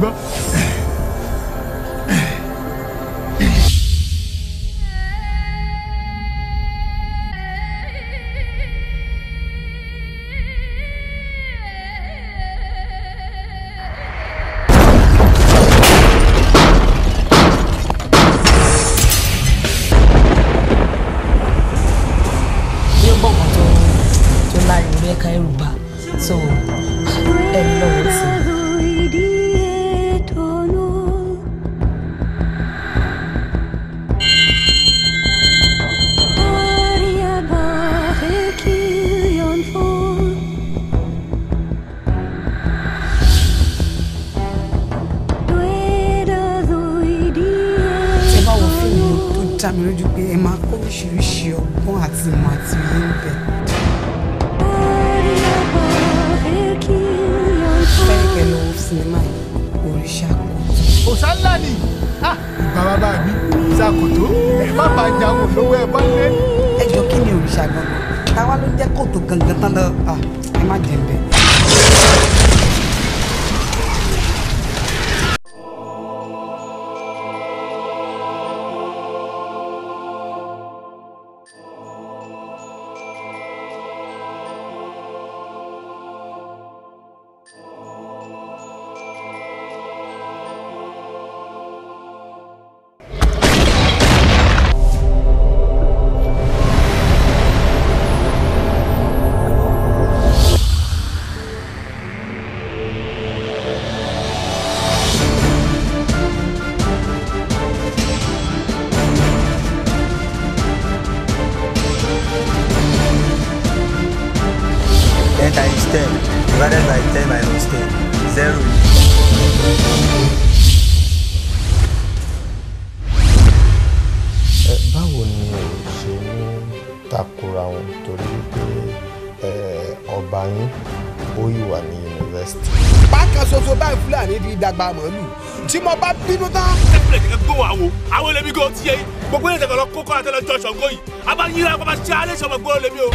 Gbọ́. So, ẹ lọ́wọ́ sí i. Ṣé báwo fíìmù tó dá mi lójú pé ẹ máa kó oríṣiríṣi ọgbọ́n àti ìmọ̀ àti òye ń bẹ. Fẹ́ẹ̀kẹ́ lọ wo sinimá yìí, Òrìṣà Kòtò. Òòṣà ńlá ni ìgbà bàbá mi ṣàkóso ẹ má bàa jáwọ́ lówó ẹ bá lé. Ẹ jọ kí ni òrìṣà gangan? Táwa ló ń jẹ́ kòtò gangan tán lọ, ẹ má jẹ̀ ń bẹ̀. Times 10 divided by 10 minus 10, 0. Báwo ni o ṣe ní takora wọn torí wípé ọba yín ó yìí wà ní yunifásitì. Bákan ṣoṣo báyìí Fúlàní fi dàgbà màálù tí mo bá bínú tán. Tẹ́kùlẹ̀ nìkan gbóhùn àwo àwọn ẹlẹ́mi gan ti yẹ yìí gbogbo ẹ̀yìn tẹ̀kọ̀ lọ kókó àtẹlẹjọ ṣọ̀gbọ́n yìí a bá yíra kó bá ṣe alẹ́ ṣọ̀gbọ́n gbọ́dọ̀ lèmi o.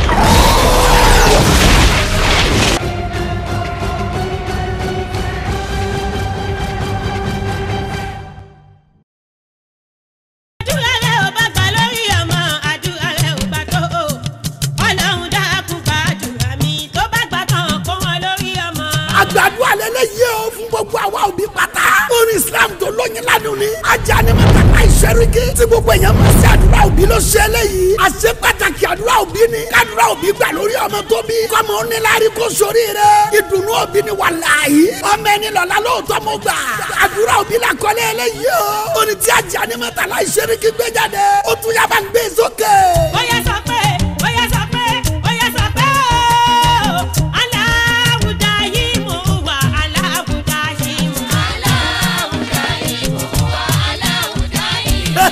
Àgbàdua lélẹ́yìí o fún gbogbo àwa òbí pátá. Orin Islam tó lóyin ládùn ni. Ajá ni màtàkà ìṣẹ́ríkì. Tí gbogbo èèyàn máa ṣe àdúrà òbí ló ṣe eléyìí. Àṣẹ pàtàkì àdúrà òbí ni. Kádúrà òbí gbà lórí ọmọ tó bí. Kọ́mọ onílárí kó sórí rẹ̀. Ìdùnnú òbí ni wàláhì. Ọmọ ẹni lọ́la lóòótọ́ mo gbà. Àdúrà òbí la kọ́lé eléyìí o. Orin tí ajá ni màtàlá ìṣẹ́ríkì gbé jáde. Ó tún yá bá ń gbé sókè. Ó yá sọ pé, ó yá sọ pé, ó yá sọ pé ooo. Aláwùdá yìí mú wá, aláwùdá yìí mú. Aláwùdá yìí mú wá, aláwùdá yìí mú.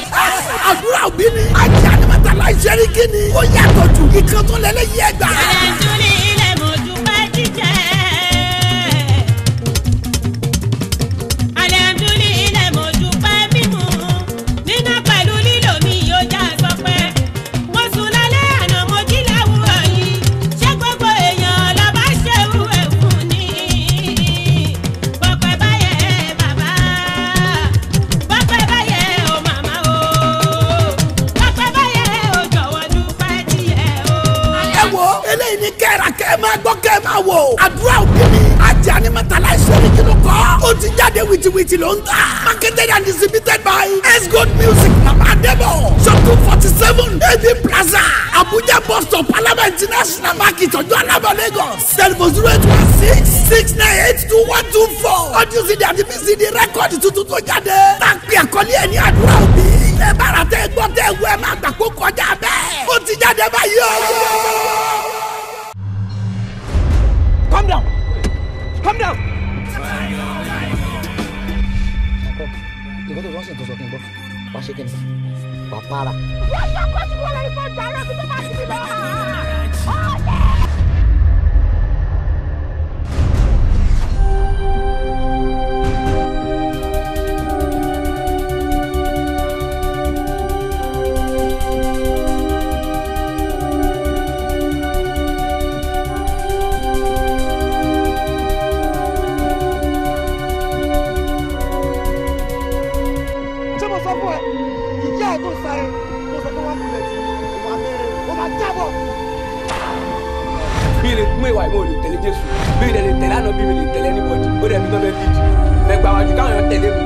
Àdúrà òbí ni. Ajá ni màtàlá ìṣẹ́ríkì ni. Ó yàtọ̀ jù ìkan tó lẹ́lẹ́yìí ẹgbàá. Alhamdulillah mo dúpẹ́ jíjẹ. Alhamdulillah mo dúpẹ́ mímu. Níná pẹ̀lú lílò mi yóò já sọpẹ́. Mo sùn lálẹ́ àná mo jí láwùrọ̀ yìí. Ṣé gbogbo èèyàn lọ bá ṣerú ẹ̀ fún ni? Bọ́pẹ́ báyẹ̀ bàbá. Bọ́pẹ́ báyẹ̀ o màmá o. Bọ́pẹ́ báyẹ̀ o jọ̀wọ́ dúpẹ́ tiẹ̀ o. Ẹ wo eléyìí ni kẹ́ra kẹ́ ẹ máa gbọ́ kẹ́ ẹ máa wò. Àdúrà òbí mi. Ajá ni màtàlá ìṣẹ́ríkì ló kọ́. Ó ti jáde wìtìwìtì ló ń tà. Marketed and distributed by S Gold Music Mama Adebo. Shop 247 AB Plaza. Abuja bus stop Alaba International Market Ọjọ́ Alaba Lagos. Telephone 0816 698 2124. Audio CD àti VCD rẹ́kọ̀dì tuntun tó jáde. Tàpé àkọlé ẹ̀ ní àdúrà òbí. Ẹ bára tẹ gbọ́ tẹ wọ ẹ máa gbà kó kọjá bẹ́ẹ̀. Ó ti jáde báyìí o. Calm down. Calm down. Ìkọ́ tó sọ́sìn tó sọ kí n gbọ́, wá ṣe kí ni, wà para. Wọ́n sọ kó tí wọ́n lè fọ́ jàrá kí tó bá ti fi lọ. ìwà mi ò lè tẹ̀lé Jésù, mi ò lè tẹ̀lé àná bí mi lè tẹ̀lé anybody, ó dẹ̀ mi tó fẹ́ fìdí fẹ́ gba wájú káwọn èèyàn tẹ̀lé mi.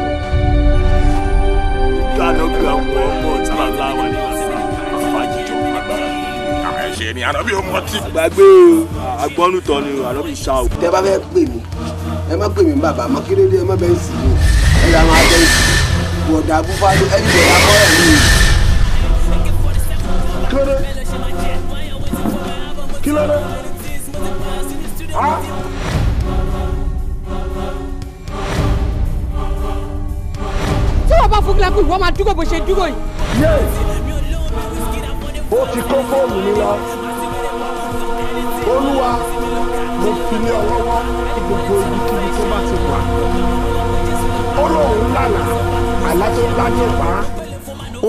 Dáná bí àwọn ọmọ tí màá láwà ní àfàjìjọ agbára. Àwọn ẹ̀ṣẹ̀ ni àná bí ó mọtí. Àgbàgbé o, agbọ́nù tán ni àná bí ṣá o. Tẹ bá fẹ́ pè mí, ẹ má pè mí bàbá, mọ kí ló dé, ẹ má bẹ́ẹ̀ sì mí, ẹ là máa bẹ́ẹ̀ sì wọ̀dà búfalo ẹni bọ̀dà kọ́rọ̀ mi. Kí ló dé? Kí ló dé? Tí wọ́n bá fún kílápù, wọ́n máa dúró bó ṣe dúró yìí. Ó ti kó fóònù mi lọ. Olúwa, mo fi lé ọ lọ́wọ́ ní gbogbo ibikíbi tó bá ti wà. Ó lóun lálàá, àlá tó ńlá ní pa á.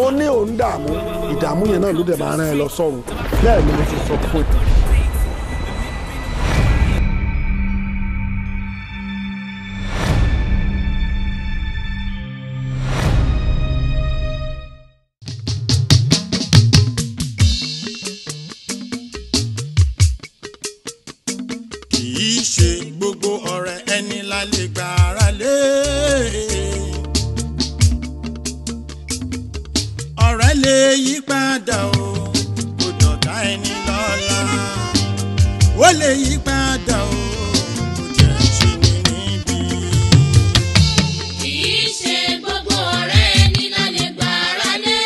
Ó ní òun dààmú, ìdààmú yẹn náà ló dẹ̀ máa rán ẹ lọ sọ́run. Bẹ́ẹ̀ ni mo ti sọ fún ẹ. Kì í ṣe gbogbo ọ̀rẹ́ ẹni la lè gbà ara lé. Ọ̀rẹ́ lè yí padà o, kò dọ̀tá ẹni lọ́la. Ó lè yí padà o, kò jẹ́ ṣe ní níbi. Kì í ṣe gbogbo ọ̀rẹ́ ẹni la lè gbà ara lé.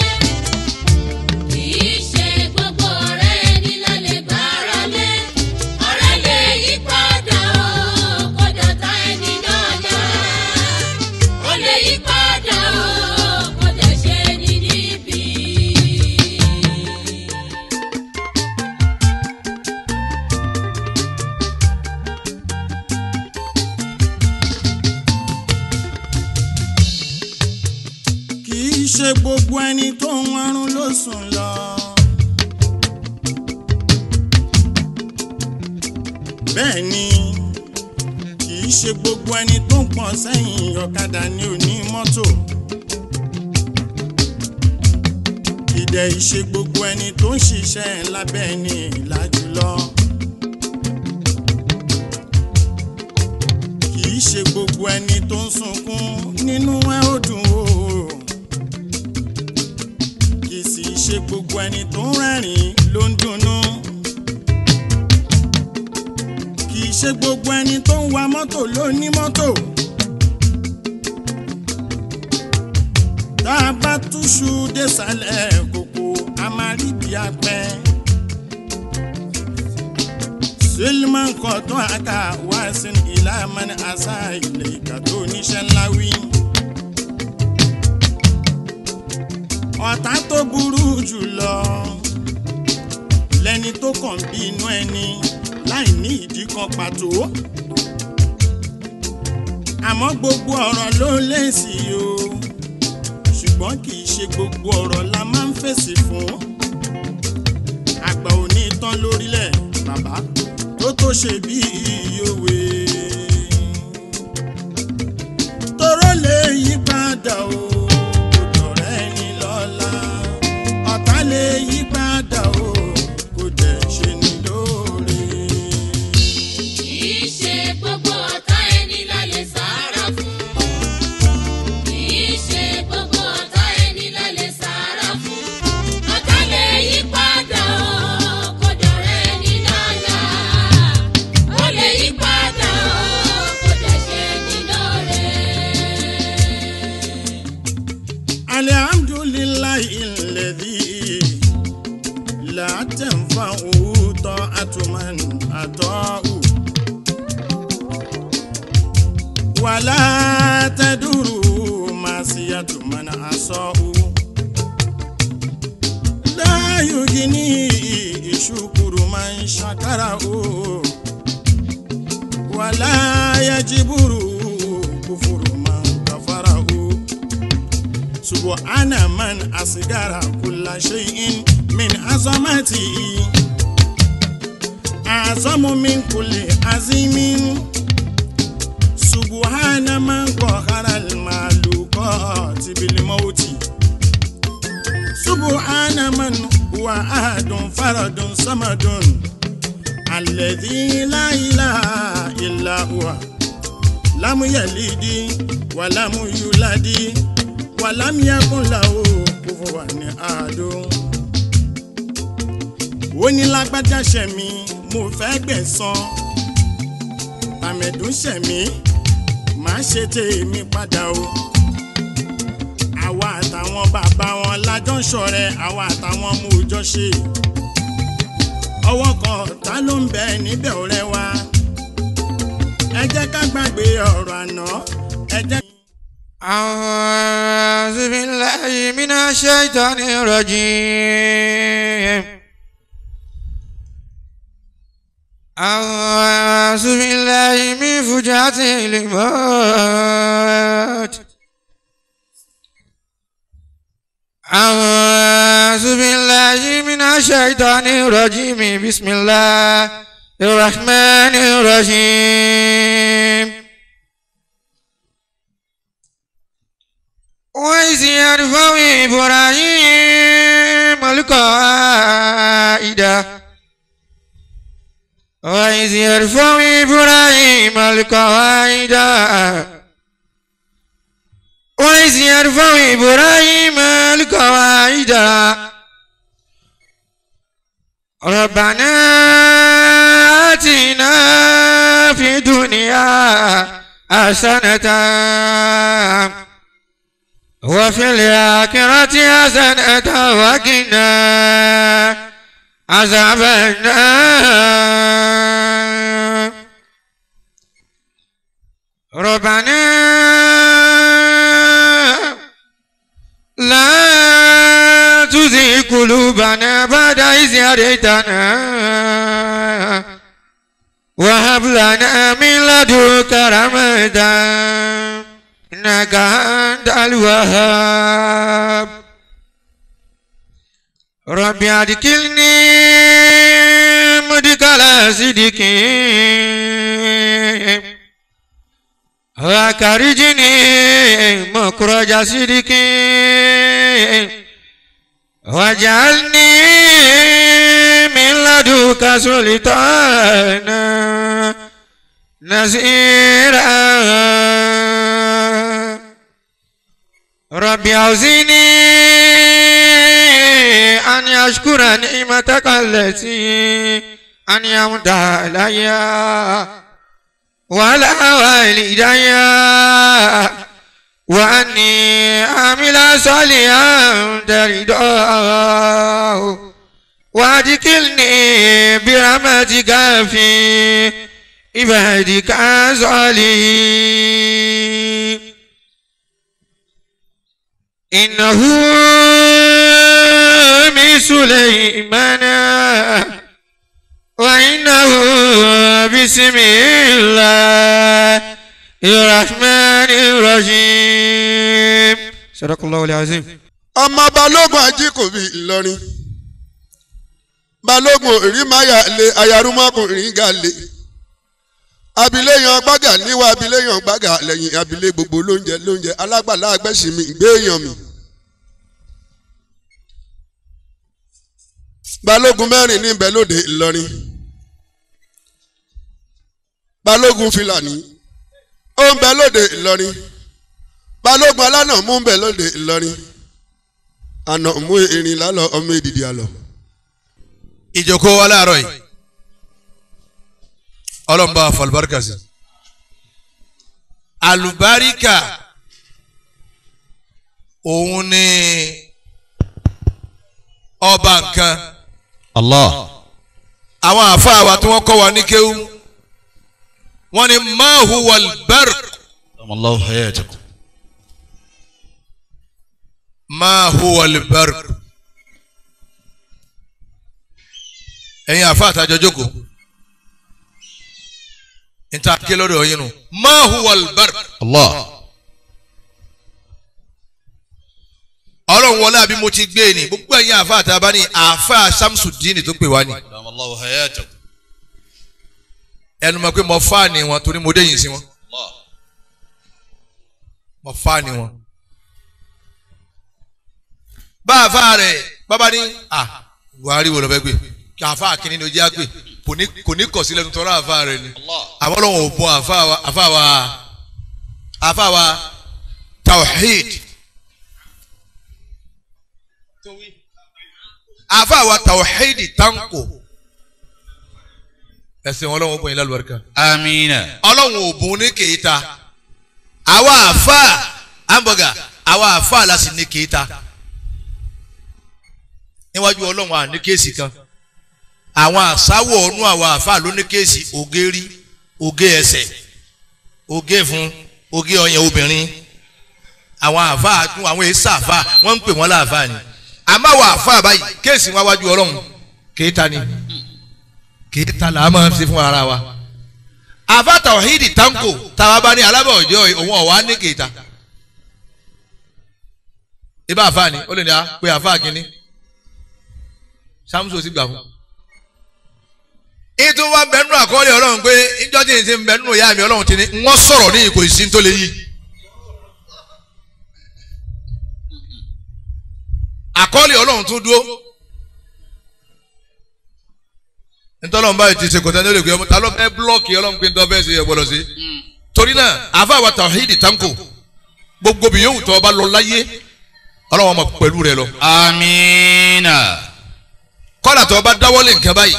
Kì í ṣe gbogbo ọ̀rẹ́ ẹni la lè gbà ara lé. Ọ̀rẹ́ lè yí padà o, kò dọ̀tá ẹni lọ́la. Ó lè yí padà o, kò dẹ̀ ṣe ní níbi. Kì í ṣe gbogbo ẹni tó ń warun ló sùn lọ. Bẹ́ẹ̀ ni kì í ṣe gbogbo ẹni tó ń pọ̀n sẹ́yìn ọ̀kadà ní òní mọ́tò. Ìdẹ̀ ìṣe gbogbo ẹni tó ń ṣiṣẹ́ lábẹ́ ẹni ìlàjùlọ. Kì í ṣe gbogbo ẹni tó ń sunkún nínú ẹ ó dùn o. Kì í sì ṣe gbogbo ẹni tó ń rẹ́rìn-ín ló ń dunnú. Kì í ṣe gbogbo ẹni tó ń wa mọ́tò ló ní mọ́tò. Tá a bá túṣu désàlẹ̀ kòkò, a máa rí bí apẹ́. Suleman kọ̀tún àkà wá sí ìlànà àṣà ilẹ̀ ìkà tó níṣẹ́ ńlá wí. Ọ̀tá tó burú jùlọ lẹni tó kàn bí inú ẹni láì ní ìdí kan pàtó. Àmọ́ gbogbo ọ̀rọ̀ ló lèsì o, ṣùgbọ́n kì í ṣe gbogbo ọ̀rọ̀ la máa ń fèsì fún. Àgbà ò ní tán lórílẹ̀ bàbá tó tó ṣe bí òwe. Toró lè yí padà o, kò dọ̀rẹ́ ẹni lọ́la. Ọ̀tá lè yí padà o, kò dẹ̀ ṣe ní lóore. Kì í ṣe gbogbo ọ̀tá ẹni la lè sàárà fún. Kì í ṣe gbogbo ọ̀tá ẹni la lè sàárà fún. Ọ̀tá lè yí padà o, kò dọ̀rẹ́ ẹni lọ́la. Ó lè yí padà o, kò dẹ̀ ṣe ní lóore. Alhamdulillahi alladhi la tanfa'u ta'atu man ata'u wa la taduru ma'siyatu man asa'u la yughni shukru man shakarahu wa la yajburu kufru man kafarahu. Subhana man asigara kulla shay'in min azamatihi azamu min kulli azimin. Subhana man qahara al-maluqati bil mauti. Subhana man huwa ahadun faradun samadun. Alladhi la ilaha illa huwa. Lam yalidi wa lam yuladi wa lam yakun lahu kufuwan ahad. Ó ní lágbájá ṣẹ̀ mí, mo fẹ́ gbẹ̀san. Tàmẹ̀dún ṣẹ̀ mí, má ṣe tèmi padà o. Àwa àtàwọn bàbá wọn lájọ ń ṣọ̀rẹ́, àwa àtàwọn ọmọ òòjọ́ ṣe. Ọwọ́ kan ọ̀tá ló ń bẹ níbẹ̀ ọ̀rẹ́ wa. Ẹ jẹ́ ká gbàgbé ọ̀rọ̀ àná, ẹ jẹ́. أعوذ بالله من الشيطان الرجيم. أعوذ بالله من فجعة الموت. أعوذ بالله من الشيطان الرجيم. بسم الله الرحمن الرحيم. وإذ يرفع إبراهيم القواعد وإذ يرفع إبراهيم القواعد وإذ يرفع إبراهيم القواعد ربنا آتنا في الدنيا حسنة وفي الآخرة حسنة وقنا عذاب النار. ربنا لا تزغ قلوبنا بعد إذ هديتنا وهب لنا من لدنك رحمة إنك أنت الوهاب. رب أدخلني مدخل صدق وأخرجني مخرج صدق واجعلني من لدنك سلطانا نصيرا. رب أوزعني أن أشكر نعمتك التي أنعمت علي وعلى والدي وأني أعمل صالحا ترضاه وأدخلني برحمتك في عبادك الصالحين. إنه من سليمان وإنه بسم الله الرحمن الرحيم. صدق الله العظيم. Ọmọ balógun ajíkòbí Ìlọrin, balógun òrìmáyà lé ayarúmọkùnrin gàlè, abiléyàn gbága níwá, abiléyàn gbága lẹ́yìn, abilé gbogbo lóúnjẹ lóúnjẹ, alágbàlá agbẹ́sìnmi ìgbéyàn mi. Balógun mẹ́rin níbẹ̀ lóde Ìlọrin, balógun Fìlàní ó ń bẹ lóde Ìlọrin, balógun alánàmú ń bẹ lóde Ìlọrin, ànàmú erin lálọ ọmọ èdìdì àlọ. Ìjókòó wa láàárọ̀ yìí, Ọlọ́run bá fa àlùbáríkà sí. Àlùbáríkà òun ni ọba nǹkan. Allah. Àwọn àáfàá wa tí wọ́n kọ́ wa ní kéwú, wọ́n ní ma huwa al-barq. Allahu hayatakum. Ma huwa al-barq. Ẹ̀yin àáfàá àtàjọ jókòó, nta ké lọ́dọ̀ yín nu. Ma huwa al-barq. Allah. Ọlọ́run wọlé àbí mo ti gbé ni gbogbo ẹ̀yin àáfàá àtàbá ní àáfàá Shamsuddin tó pè wá ni. Allahu hayatakum. Ẹnu mọ̀ pé mo fà ní wọn torí mo dé yìí sí wọn. Mo fà ní wọn. Bá àáfàá rẹ̀ bàbá ní à Buhari wo lọ fẹ́ gbé kí àáfàá kìíní ni ó jẹ́ àgbè Kò ní kọ̀ sílẹ̀ tuntun àfa rẹ̀ ni. Àwọn ọlọ́run ò bọ àfa wa Tawhid. Àfa wa Tawhid Tanko. Ẹsẹ̀ wọn ọlọ́run ó bọ̀ yín lálùbáríkà. Amina. Ọlọ́run ò bùn ní kèéta. Àwa àfa hamburger àwa àfa la sì ní kèéta. Níwájú ọlọ́run à ní kéèsì kan. Àwọn àsáwọ̀ ọ̀nù àwọn àfa ló ní kéèsì ògé rí, ògé ẹsẹ̀, ògé fún, ògé ọyàn obìnrin. Àwọn àfa tún àwọn èsà àfa wọ́n ń pè wọ́n láàfa ni. Àmọ́ àwọn àfa báyìí kéèsì wọn wájú ọlọ́run kèéta ni. Kèéta là á máa ń ṣe fún ara wa. Àfa Tawhid Tanko táwa bá ní alábọ̀ ọjọ́ òun ọ̀wá ní kèéta. Ibà àfa ni ó lè ní a pé àfa kínní. Samson sì gbà fún. Ètò wa bẹnu àkọọ́lẹ̀ ọlọ́run pé ìjọ tí n ti bẹnu ìyá mi ọlọ́run ti ní wọ́n sọ̀rọ̀ ní ìkò ìsín tó lè yí. Àkọọ́lẹ̀ ọlọ́run tún dúró. Ntọ́lọ́run báyìí ti ṣe kòtà ní olè pé ọmọ ta ló fẹ́ búlọ́ọ̀kì ọlọ́run pé ntọ́ fẹ́ ṣe ẹ gbọ́dọ̀ sí. Torí náà àfa wa Tawhid Tanko gbogbo bí yóò tọ́ ọba lọ láyé ọlọ́run ọmọ pẹ̀lú rẹ lọ. Amina. Kọ́lá tó ọba dáwọ́lé nǹkan báyìí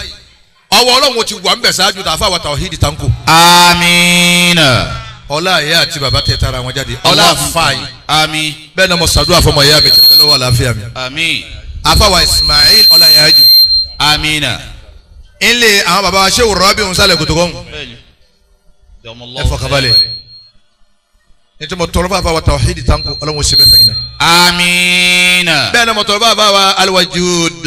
ọwọ́ ọlọ́run ti wà ń bẹ̀ ṣáájú tá a fà wà Tawhid Tanko. Amina. Ọlá ìyá àti bàbá tẹ tara wọn jáde ọlá àfa yìí. Àmín. Bẹ́ẹ̀ ni mo ṣàdúrà fọmọ ìyá mi ti bẹ lọ́wọ́ àlàáfíà mi. Àmín. Àfa wa Ismail ọlá ìyá jù. Amina. Ilé àwọn bàbá wa ṣé wòrán bí òun sálẹ̀ kòtò kọ́hún. Ẹ fọkànbalẹ̀. Nítorí mo tọrọ bàbá wa Tawhid Tanko ọlọ́run ó ṣe bẹ́ẹ̀ fẹ́yìn náà. Amina. Bẹ́ẹ̀ ni mo tọrọ bàbá wa Alwajud.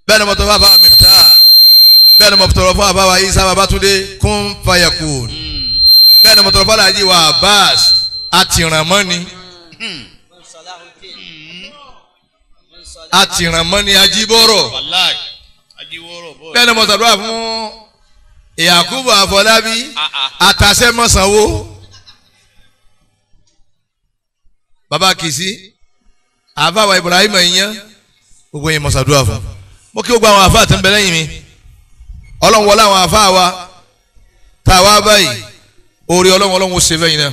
Bẹ́ẹ̀ ni mo tọrọ bàbá Miftah. Bẹ́ẹ̀ ni mo tọrọ fún bàbá wa Isa Babatunde kún fayakun. Bẹ́ẹ̀ ni mo tọrọ fún Alhaji wa Abbas àtìrànmọ́ni. Àtìrànmọ́ni Ajíbọ́rọ̀. Bẹ́ẹ̀ ni mo tọrọ fún Yakubu Afọlábí àtàsẹ́mọ̀sánwó. Bàbá Kìsí àbáwá Ibrahim Iyan gbogbo yẹn mo ṣàdúrà fún. Mo kí gbogbo àwọn àfáà tí ń bẹ lẹ́yìn mi. Ọlọ́run wọlé àwọn àfáà wa tá a wá báyìí orí ọlọ́run ọlọ́run ó ṣe fẹ́yìn náà.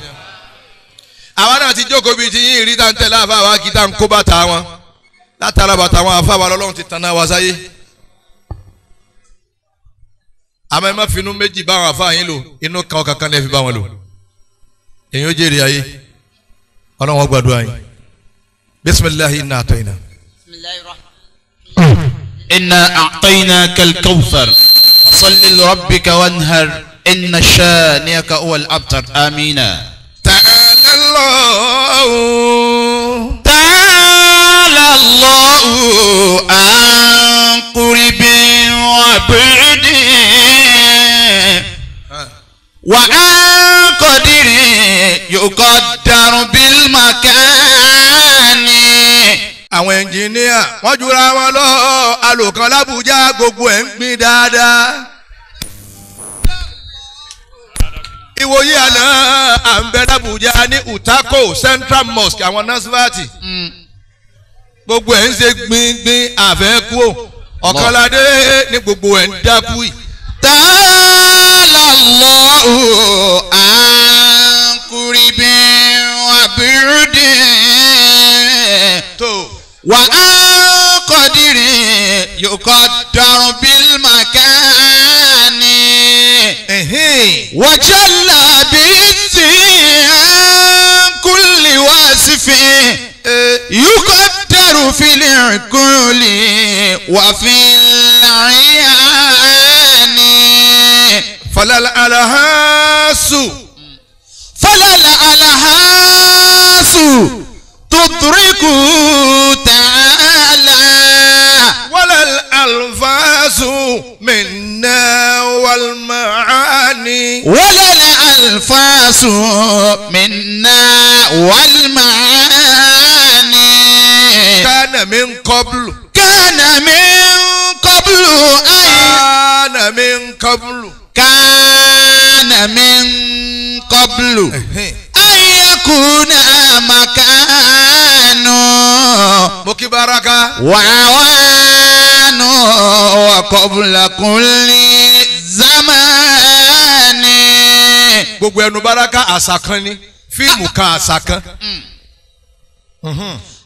Àwa náà ti jókòó bíi ti yín ìrí tá ń tẹ̀lé àfáà wa kí tá ń kó bàtà wọn látara bàtà àwọn àfáà wa lọ́lọ́run ti tanná wa sáyé. Àmọ́ ẹ má finú méjì bá àwọn àfáà yín lò inú kan kankan ní ẹ fi bá wọn lò. Èyí ó jèrè ayé ọlọ́run ó gbàdúrà yín. Bisimilahi inna atayna. إنا أعطيناك الكوثر فصل لربك وانهر إن شانئك هو الأبتر. آمين. تعالى الله تعالى الله عن قرب وبعد وعن قدر يقدر بالمكان. Àwọn ẹnjìníà wọ́n jura wọn lọ alòkan l'Ábùjá gbogbo ẹ̀ ń gbin dáadáa. Ìwòye àná à ń bẹ l'Ábùjá ní Utako Central Mosque àwọn Nasfati. Gbogbo ẹ̀ ń ṣe gbingbin àfẹ́kù ọ̀kanládé ní gbogbo ẹ̀ ń dákú yìí. Ta'ala Allahu an quribin wa bu'din wa an qadirin yuqaddaru bil makani wa jalla bi'izzi an kulli wasifin yuqaddaru fil 'uquli wa fil 'ayani. Falal alhasu falal alhasu tudriku ta'ala walal alfasu minna wal ma'ani walal alfasu minna wal ma'ani kana min qablu kana min qablu ay kana min qablu kana min qablu an yakuna makanu mo kí baraka wa awanu وقبل كل زمان. Gbogbo ẹnu baraka àṣà kan ni fíìmù kan àṣà kan.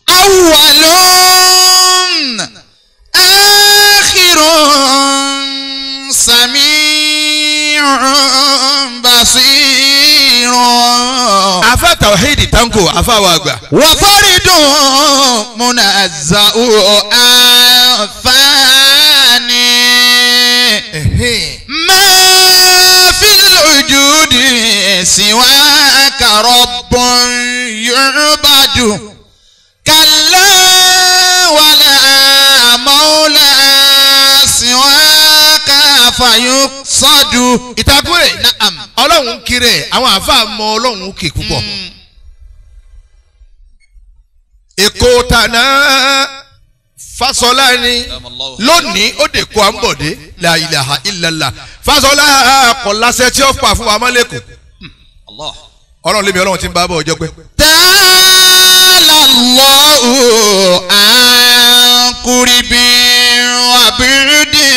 أول آخر سميع بصير. Afa Tawhidi Tanko afa wa àgbà. وفرد منزه أنفاني. ما في الوجود سواك رب يعبد كلا ولا مولى سواك فيقصد. Ìtakùrẹ̀ Ọlọ́run kiri àwọn àáfàá mọ Ọlọ́run kì púpọ̀. Èkó tàná Fáṣọlá ni lónìí ó dè kó àǹbọ̀dé la ilaha illallah. Fáṣọlá kò láṣẹ tí ó fà fún wa mọ́lẹ́kùn. Ọlọ́run lémi Ọlọ́run ti ń bá bọ̀ ọjọ́ pé. Ta'ala Allahu an quribin wa bi'din.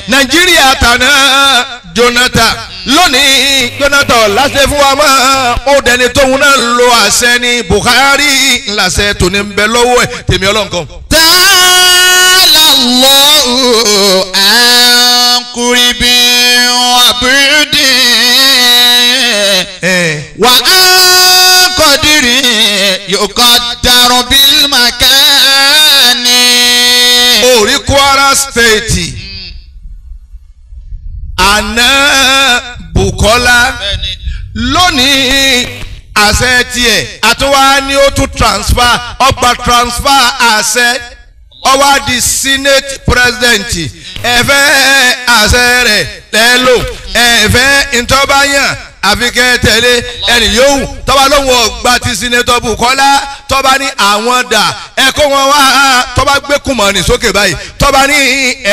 Nàìjíríà tàná Jonathan lónìí Jonathan láṣẹ fún wa mọ́ ó dẹni tóun náà lo àṣẹ ní Buhari ńláṣẹ tòní ń bẹ lọ́wọ́ ẹ̀ tèmi Ọlọ́run kan. Ta'ala Allahu an quribin wa bi'din wa an qadrin yuqaddaru bil makani. Orí Kwara State àná Bukola lónìí àṣẹ tiẹ̀ àtúwá ni ó tún transfer ọgbà transfer àṣẹ ó wá di senate president ẹ̀fẹ́ àṣẹ rẹ̀ lẹ́lò ẹ̀fẹ́ ntọ́báyàn àfi kẹ́ tẹ̀lé ẹnì yòówù tọ́ba lóhùn ọgbà ti sinetọ Bukola tọ́ba ní àwọn dà ẹ kó wọn wá tọ́ba gbé kùmọ̀nì sókè báyìí tọ́ba ní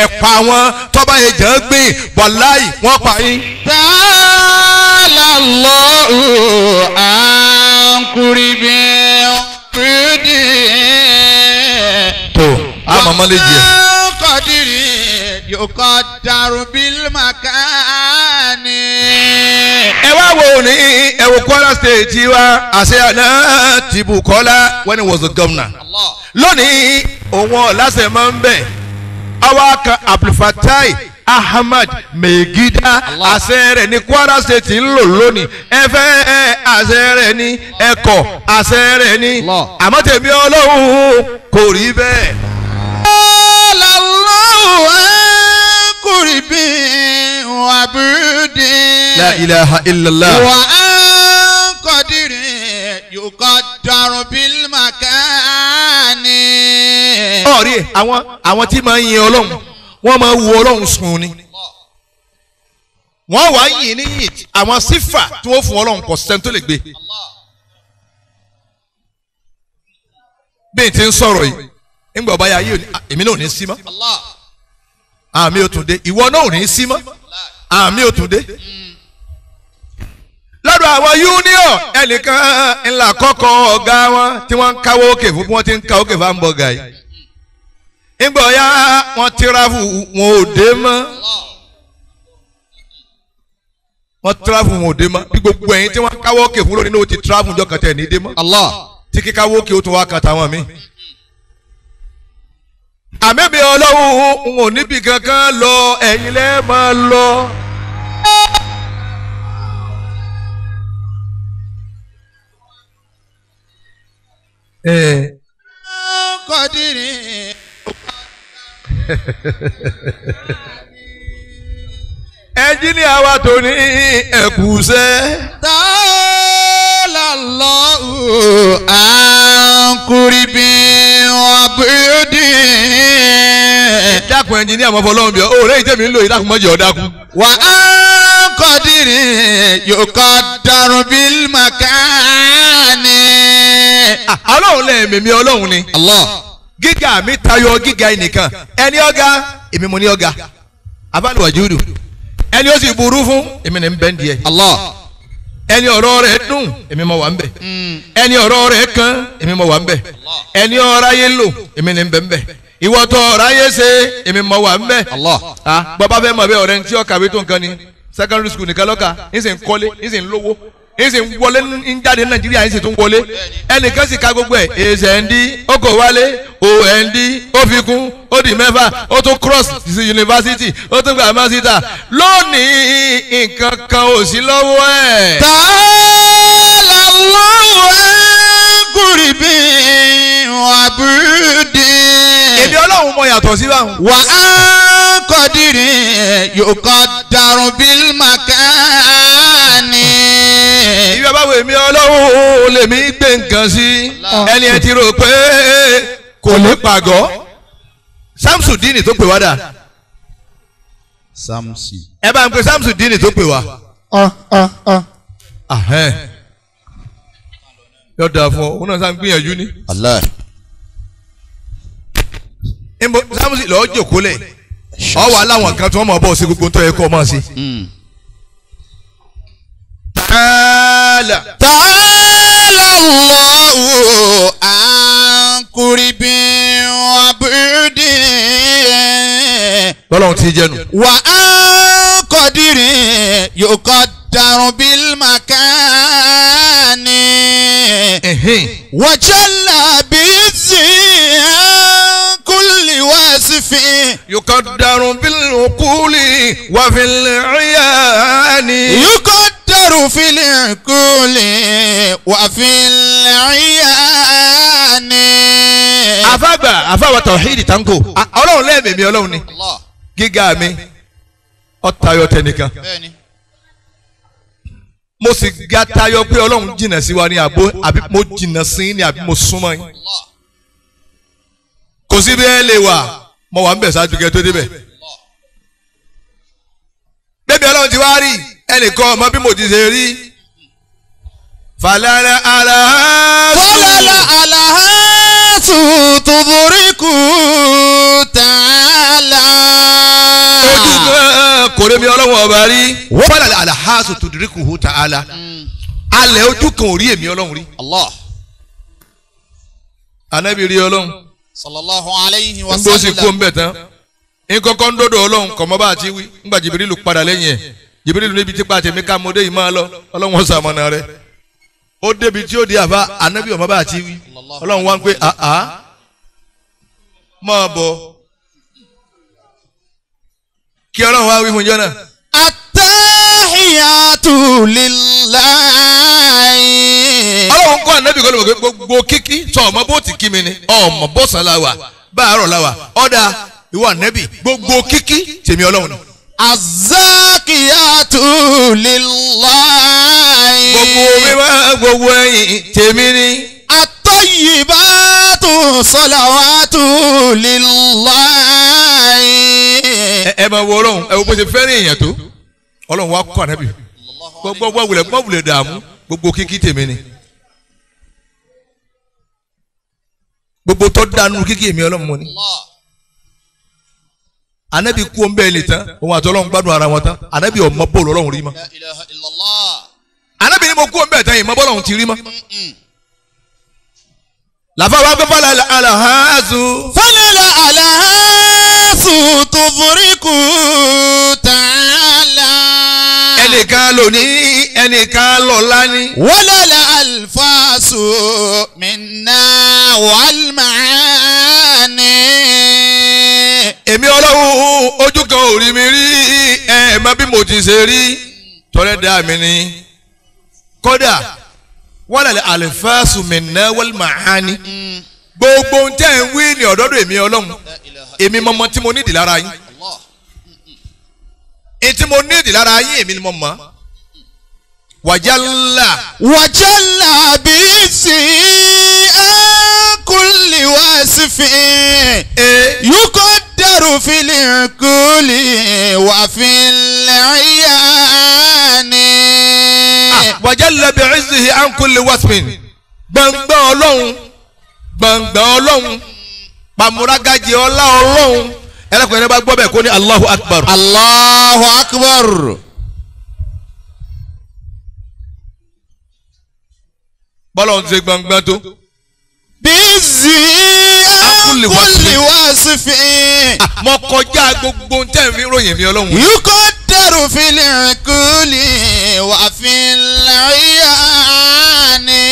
ẹ̀pà wọn tọ́ba ẹ̀jẹ̀ gbìn wàláì wọ́n pa yín. Ta'ala Allahu an quribin bi'din. Tó a mọ̀mọ́ lè jẹ. Qadiri yuqaddaru bil makani. Ẹ wá wo ní ẹ wo Kwara State wa àṣẹ àná ti Bukola when he was the governor. Lónìí òun ọ̀làṣẹ máa ń bẹ̀. Àwa kan Abdulfatai Ahmad Megida àṣẹ rẹ̀ ní Kwara State ń lò lónìí. Ẹ fẹ́ àṣẹ rẹ̀ ní ẹ̀kọ́ àṣẹ rẹ̀ ní. Àmọ́ tèmi Ọlọ́run kò rí bẹ́ẹ̀. Allahu an quribin wa bi'din. La ilaha illallah. Wa an qadirin yuqaddaru bil makani. Ọ̀rí àwọn tí máa ń yin Ọlọ́run wọ́n máa ń wo Ọlọ́run sùn ni. Wọ́n wá yìn ní yìn àwọn sífà tí wọ́n fún Ọlọ́run kò sẹ́ni tó lè gbé. Bí n ti ń sọ̀rọ̀ yìí ńgbà ọba yà yìí èmi náà ò ní sí mọ́. Àmì ò tún dé ìwọ náà ò ní sí mọ́. Àmì ò tún dé. Lọ́dọ̀ àwọn union ẹnìkan ńlá kọ́kọ́ ọ̀gá wọn tí wọ́n ń káwọ́ òkè fún bí wọ́n ti ń ká òkè fún hamburger yìí. Ńgbà ọ̀yá wọn tíráfù wọn ò dé mọ́. Wọ́n tíráfù wọn ò dé mọ́. Bí gbogbo ẹ̀yin tí wọ́n káwọ́ òkè fún lónìí ní o ti tíráfù jọ kàtẹ́ ní dé mọ́. Tí kíkáwọ́ òkè ó tún wá kàtà wọn mi. Àmẹ́bí Ọlọ́run n ò níbi kankan lọ ẹ̀yin lẹ́ máa lọ. Ẹnjíníà wa tó ní ẹ̀kúṣẹ́. Ta'ala Allahu an quribin wa bi'din. Dákun ẹnjíníà mọ̀ fọlọ́run bí ọ òòrè ìtẹ̀mí ń lò yìí dákun mọ́jọ́ dákun. Wa an qadirin yuqaddaru bil makani. Ọlọ́run lẹ́ẹ̀mí mi Ọlọ́run ni. Gíga mi tayọ gíga ẹnìkan ẹni ọ̀gá èmi mo ní ọ̀gá abáluwàjúdù ẹni ó sì burú fún èmi ní bẹ́ẹ̀ díẹ̀. Ẹni ọ̀rọ̀ rẹ̀ dùn èmi mo wà ń bẹ̀. Ẹni ọ̀rọ̀ rẹ̀ kan èmi mo wà ń bẹ̀. Ẹni ọ̀rọ̀ ayé lò èmi ní bẹ̀ ń bẹ̀. Ìwọ tó ráyé ṣe èmi mọ̀ wà ń bẹ̀. Bàbá fẹ́ mọ̀ bẹ́ẹ̀ ọ̀rẹ́ ní tí ó kàwé tó nǹkan ni secondary school nìkan lọ́ka ń sì ń kọ́lé ń sì ń lówó ń sì ń wọlé ń jáde ní Nàìjíríà ń sì tún wọlé. Ẹnìkan sì ka gbogbo ẹ̀ HND ó kò wálé OND ó fi kún ó di mẹ́fà ó tún cross sí yunifásitì ó tún gba masita lónìí nǹkan kan ò sí lọ́wọ́ ẹ̀. Ta'ala Allahu an qurbin wa bu'din. Èmi Ọlọ́run mọ yàtọ̀ sí báwọn. Wa an qadirin yuqaddaru bil makani. Ibi àbáwọ̀ èmi Ọlọ́run lèmi gbé nǹkan sí ẹni ẹ ti rò pé kò lè pàgọ́. Samsudeen tó pè wá dà. Samsi. Ẹ bá ń pe Samsudeen tó pè wá. Yóò dáa fún ọ, òun náà sá ń gbìyànjú ni. Allah. Samson lọ́ọ́ jòkó lẹ̀ ọ wà láwọn kan tí wọ́n mọ̀ bọ́ sí gbogbo tó yẹ kó máa ṣe. Ta'ala. Ta'ala Allahu an qurbin wa bu'din. Bọ́lá ti jẹnu. Wa an qadirin yuqaddaru bil makani. Wa jalla bi'izzi kulli wasifin. Yuqaddaru bil uquli wa fil iyani. Yuqaddaru fil uquli wa fil iyani. Àfàgbà àfàwà tawhidi tanko. Ọlọ́run lẹ́ẹ̀mí mi Ọlọ́run ni. Gíga mi ó tayọ tẹnìkan. Mo sì ga tayọ pé Ọlọ́run jìnnà sí wa ní àbó àbí mo jìnnà sí ní àbí mo súnmọ́ yín. Kò sí bí ẹ lè wà mo wà ń bẹ̀ ṣáájú kẹ́ tó débẹ̀. Bébí Ọlọ́run ti wá rí ẹnìkan ọmọ bí mo ti ṣe rí. Fàlàlà àlàhásù. Fàlàlà àlàhásù tudriku ta'ala. Ojú kan kò rí mi Ọlọ́run ọba rí. Fàlàlà àlàhásù tudriku ta'ala. Alẹ̀ ojú kan ò rí èmi Ọlọ́run rí. Ànábì rí Ọlọ́run. Sallallahu alayhi wa sallam. N bó sì kú ń bẹ̀ tán. Nkọ́kọ́ ń dọ́dọ̀ Ọlọ́run kọ̀ mọ́ bá a ti wí. Ńgbà Jìbìrìlù padà lẹ́yìn ẹ̀. Jìbìrìlù níbi tí pàtẹ́ mi ká mo dé yìí máa lọ. Ọlọ́run ó ṣamọ̀nà rẹ̀. Ó débi tí ó di àbá Ànábì ọmọ bá a ti wí. Ọlọ́run wá ń pé àá máa bọ̀. Kí Ọlọ́run wá wí fún jọ́nà. Attahiyatu lillahi. Ọlọ́run kọ́ Ànábì kọ́ ló mọ̀ pé gbogbo kíkí sọ ọmọ bó ti kí mi ni ọmọ bọ́sàn la wà báàrọ̀ la wà ọ̀dà ìwọ Ànábì gbogbo kíkí tèmi Ọlọ́run. Azakiyatu lillahi. Gbogbo mímọ́ gbogbo ẹ̀yìn tèmi ni. At-tayyibatu salawatu lillahi. Ẹ máa wo Ọlọ́run ẹ wo bó ṣe fẹ́ràn èèyàn tó Ọlọ́run wa kọ́ Ànábì gbogbo wulẹ̀ dààmú gbogbo kíkí tèmi ni. Gbogbo tó dánú kíkí èmi Ọlọ́run mo ni. Ànábì kú ọ̀nbẹ́ ilé tán òun àti Ọlọ́run gbádùn ara wọn tán Ànábì ọmọ bóòlù Ọlọ́run rí mọ́. Ànábì ni mo kú ọ̀nbẹ́ tán yìí mọ́ bọ́lọ́run ti rí mọ́. Làfà wá pé fọlá àlàhásù. Fọlá àlàhásù tudriku ta'ala. Ẹnìkan lónìí ẹnìkan lọ́la ni. Wala alfasu minna wal maani. Èmi Ọlọ́run ojú kan ò rí mi rí ẹ mọ bí mo ti ṣe rí tọ́lẹ̀ dá mi ni. Kódà wala alfasu minna wal maani. Gbogbo ohun tẹ́ ń wí ní ọ̀dọ́dọ̀ èmi Ọlọ́run èmi mọ̀mọ́ tí mo nídìí lára yín. Ètí mo nídìí lára yín èmi ni mo mọ̀. Wàjálà. Wàjálà bíìsì kulli wasifin. Yuqaddaru fil uquli wa fil iyani. Wàjálà bíìsì an kulli wasifin. Gbọ̀ngbọ̀n Ọlọ́run gbọ̀ngbọ̀n Ọlọ́run pàmùrágàjì ọlá Ọlọ́run ẹlẹ́kùnrin bá gbọ́ bẹ́ẹ̀ kó ní Allahu Akbar. Allahu Akbar. Bọ́lá ń ṣe gbọ̀ngbọ̀n tó. Bíìsì kulli wasfin. Mo kọjá gbogbo tẹ́ ń fi ròyìn mi Ọlọ́run. Yuqaddaru fil uquli wa fil iyani.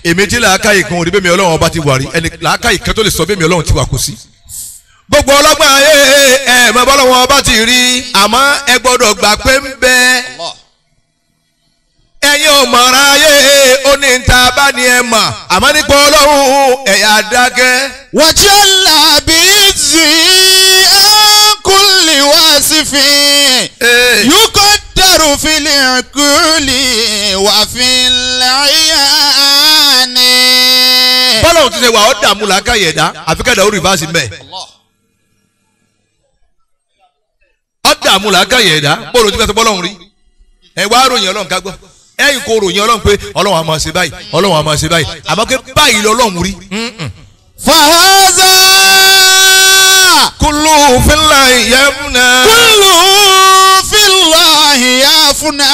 Èmi tí làákàyè kan ò rí bẹ́ẹ̀ mi Ọlọ́run ọba ti wà rí, ẹni làákàyè kan tó lè sọ bẹ́ẹ̀ mi Ọlọ́run ti wà kò sí. Gbogbo ọlọ́gbọ́n ayé ẹ mọ bọ́lá wọn ọba ti rí, àmọ́ ẹ gbọ́dọ̀ gbà pé ń bẹ. Ẹ̀yin ò mọ̀ra ayé ó ní ta bá ní ẹ mọ̀, àmọ́ nípa Ọlọ́run ẹ̀yà dákẹ́. Wajalla bi'izzi an kulli wasfin. Yuqaddaru fil uquli wa fil iyani. Bọ́lá òun ti ṣe wà ọ́ dààmú làákàyè ẹ̀dá àfi kẹ́dà ó rìvásì mẹ́. Ọ́ dààmú làákàyè ẹ̀dá bọ́ọ̀lù tí fẹ́ sọ bọ́lọ́hún rí. Ẹ wá ròyìn Ọlọ́run ká gbọ́. Ẹ̀yin kò ròyìn Ọlọ́run pé Ọlọ́run á máa ṣe báyìí, Ọlọ́run á máa ṣe báyìí. Àmọ́ pé báyìí lọ́lọ́run rí. Fahaza kullu fillahi yafna. Kullu fillahi yafna.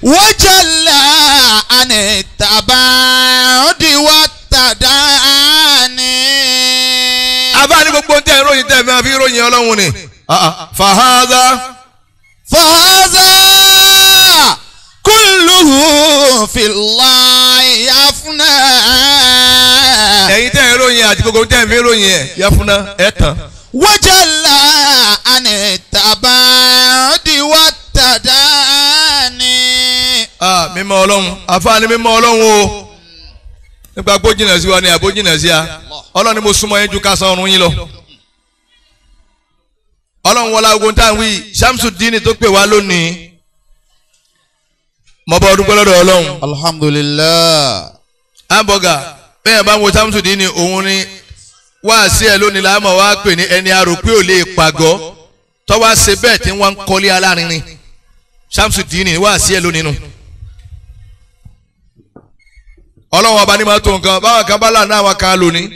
Wajalla ani tabaudi wa tadani. Abá ní gbogbo tẹ́ ìròyìn tẹ́ máa fi ròyìn Ọlọ́run ni. Fahaza. Fahaza kulluhu fillahi yafna. Ẹ̀yin tẹ́ ìròyìn àti gbogbo tẹ́ fi ròyìn ẹ̀ yafuna ẹ̀ tán. Wajalla ani tabaudi wa tadani. Mímọ́ Ọlọ́run, àfáàní mímọ́ Ọlọ́run o. Nípa bó jìnnà sí wa ni àbó jìnnà sí a. Ọlọ́run ni mo súnmọ́ yín ju ká san ọrùn yín lọ. Ọlọ́run wọlá ogun tá à ń wí Shamsuddin tó pè wá lónìí. Mo bá ọdún gbọ́dọ̀ Ọlọ́run. Alhamdulillah. Hamburger bẹ́ẹ̀ bá ń wo Shamsuddin òun ni wá sí ẹ lónìí láàmú wá pè ní ẹni arò pé ò lè pàgọ́ tọ́wá ṣe bẹ́ẹ̀ tí wọ́n ń kọ́lé alárinrin. Shamsuddin wá sí ẹ lónìí nù. Ọlọ́run ọba ní máa tó nǹkan báwọn kan bá lànà àwọn kan lónìí.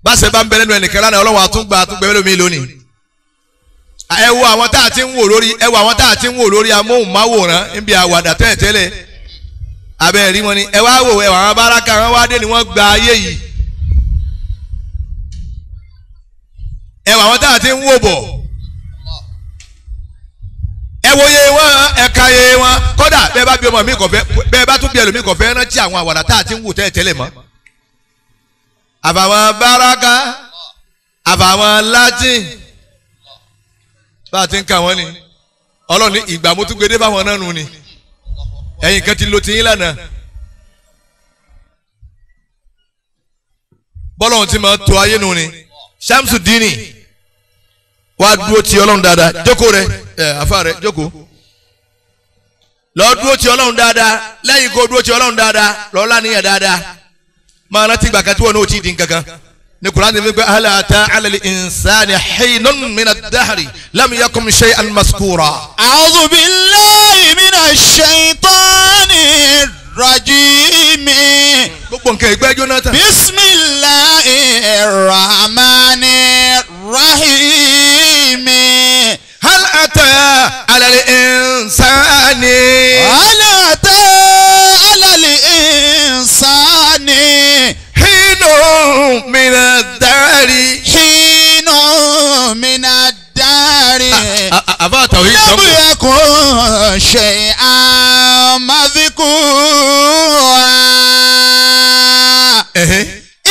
Báṣẹ bá ń bẹ lẹ́nu ẹnìkan lánàá Ọlọ́run àtúngbà àtúngbà ẹlòmíì lónìí. Ẹ wo àwọn tá a ti ń wò lórí ẹ wo àwọn tá a ti ń wò lórí amóhùnmáwòrán níbi àwàdà tẹ́lẹ̀tẹ́lẹ̀. Abẹ́ rí wọn ni ẹ wá wò ẹ wà àwọn báràkà wọn wá dé ni wọ́n gba ayé yìí. Ẹ wọ àwọn tá a ti ń wò bọ̀. Ẹ wo ye wọn ẹka ye wọn kódà bẹ́ẹ̀ bá bí ọmọ mi kò fẹ́ bẹ́ẹ̀ bá tún bí ẹlòmíì kò fẹ́ rántí àwọn àwàdà tá a ti ń wò tẹ́lẹ̀tẹ́lẹ̀ mọ́. Àfàwọn báràkà àfàwọn latin bá a ti ń kà wọ́n ni Ọlọ́run ní ìgbà mo tún gbé dé báwọn náà nù ni ẹ̀yin kan ti lo tiyín lánàá. Bọ́lọ́run ti máa tó ayé nù ni Shamsuddin wá dúró ti Ọlọ́run dáadáa jókòó rẹ ẹ afa rẹ jókòó lọ dúró ti Ọlọ́run dáadáa lẹ́yìn kó dúró ti Ọlọ́run dáadáa lọ lánìyàn dáadáa máa rántí gbà kan tí wọn náà ti di nǹkankan ní Kùránì fi gbé hal ata ala al-insani hinun mina dahri lam yakun shay'an maskura. A'udhu billahi minash shaitani rajim. Gbogbo nǹkan ìgbẹ́ Jonathan. Bismillahir rahmanir rahim. Hal ata ala al-insani. Hal ata ala al-insani. Hinun mina dahri. Hinun mina dahri. Àbá àtàwọn yìí sọ. Lam yakun shay'an madhkura.